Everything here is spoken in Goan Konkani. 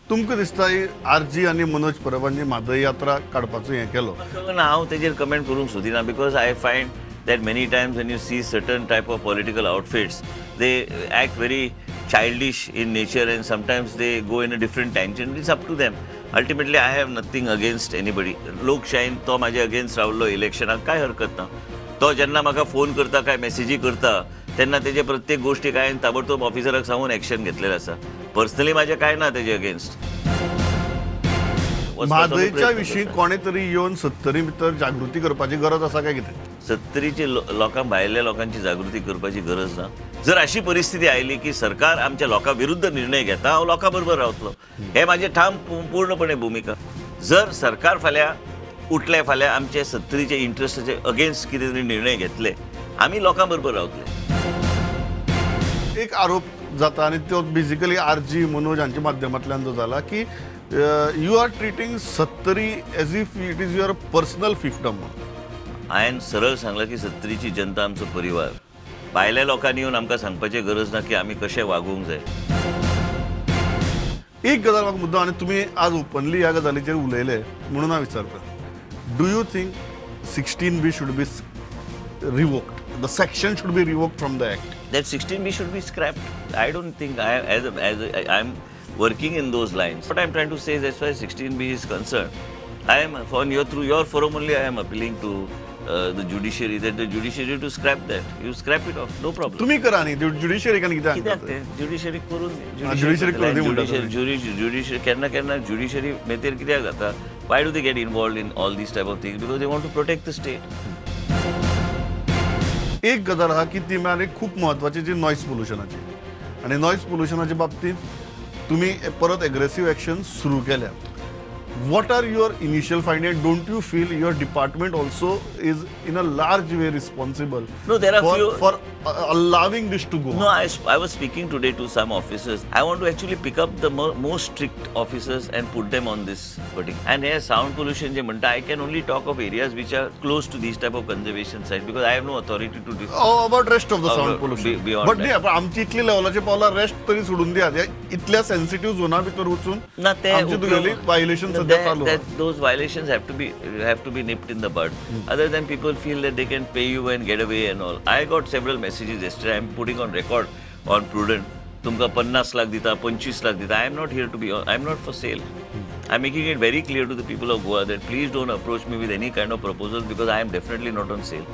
तुमकां दिसता आरजी आनी मनोज परबांनी म्हादय यात्रा काडपाचो हें केलो? ना, हांव तेजेर कमेंट करूंक सोदिना because I find that many times when you see certain type of political outfits, they act very childish in nature and sometimes they go in a different tangent. It's up to them. Ultimately, I have nothing against anybody. लोकशाहीन तो म्हाजे अगेन्स्ट रावलो इलेक्शनाक, कांय हरकत ना. तो जेन्ना म्हाका फोन करता काय मॅसेजी करता तेन्ना तेजे प्रत्येक गोश्टीक हांवें ताबडतोब ऑफिसराक सांगून एक्शन घेतलेलें आसा. पर्सनली म्हाजें कांय ना तेजे अगेन्स्ट. म्हादयच्या विशीं कोणे तरी येवन सत्तरी भितर जागृती करपाची गरज आसा काय कितें? सत्तरीचे लोकां, भायल्या लोकांची जागृती करपाची गरज ना. जर अशी परिस्थिती आयली की सरकार आमच्या लोकां विरुद्ध निर्णय घेता, हांव लोकां बरोबर रावतलो, हे म्हाजें ठाम पूर्णपणे भुमिका. जर सरकार फाल्यां उठले, फाल्यां आमचे सत्तरीचे इंट्रस्टाचे अगेन्स्ट कितें तरी निर्णय घेतले, आमी लोकां बरोबर रावतले. एक आरोप जाता आनी तो बेजिकली आरजी मनोज हांच्या माध्यमांतल्यान जो जाला की you are treating Sattari as if it is your personal fiefdom. हांवें सरळ सांगलां की सत्तरीची जनता आमचो परिवार. भायल्या लोकांनी येवन आमकां सांगपाची गरज ना की आमी कशें वागूंक जाय. एक गजाल म्हाका मुद्दो, आनी तुमी आज ओपनली ह्या गजालीचेर उलयले म्हणून हांव विचारता, do you think 16B should be revoked? The section should be revoked from the act. That 16B should be scrapped. I don't think I am working in those lines. What I am trying to say is, as far as 16B is concerned, I am on your, through your forum only, I am appealing to the judiciary that the judiciary to scrap that. You scrap it off, no problem. तुम्ही करा न्ही, ज्युडिशरी कित्याक कित्याक तें ज्युडिशरी करून, ज्युडिशरी करून ज्युडिशरी केन्ना केन्ना ज्युडिशरी मेतेर कित्याक जाता? Why do they get involved in all these type of things? Because they want to protect the state. एक गजाल आहा की ती म्हळ्यार खूब म्हत्वाची, जी नॉयज पोल्युशनाची. आनी नॉयज पोल्युशनाच्या बाबतींत तुमी परत एग्रेसीव एक्शन सुरू केल्या. What are your initial findings? Don't you feel your department also is in a large way responsible? No, there are few for allowing this to go No, on? I was speaking today to some officers. I want to actually pick up the most strict officers and put them on this particular. And here sound pollution je manta, I can only talk of areas which are close to these type of conservation sites because I have no authority to do. Oh, about rest of the sound pollution. Beyond but that. नाही, आमची इतली लेवलाचे पावला रेस्ट तरी सोडून दिया, इतल्या सेन्सिटिव्ह झोना भितर वचून ना ते आमची तुगेली violation. Those violations have to be nipped in the bud. Other than people feel that they can pay you and get away and all. I got several messages yesterday. I am putting on record on Prudent. Tumka 50 lakh dita, 25 lakh dita. I am not here to be. I am not for sale. I am making it very clear to the people of Goa that please don't approach me with any kind of proposals because I am definitely not on sale.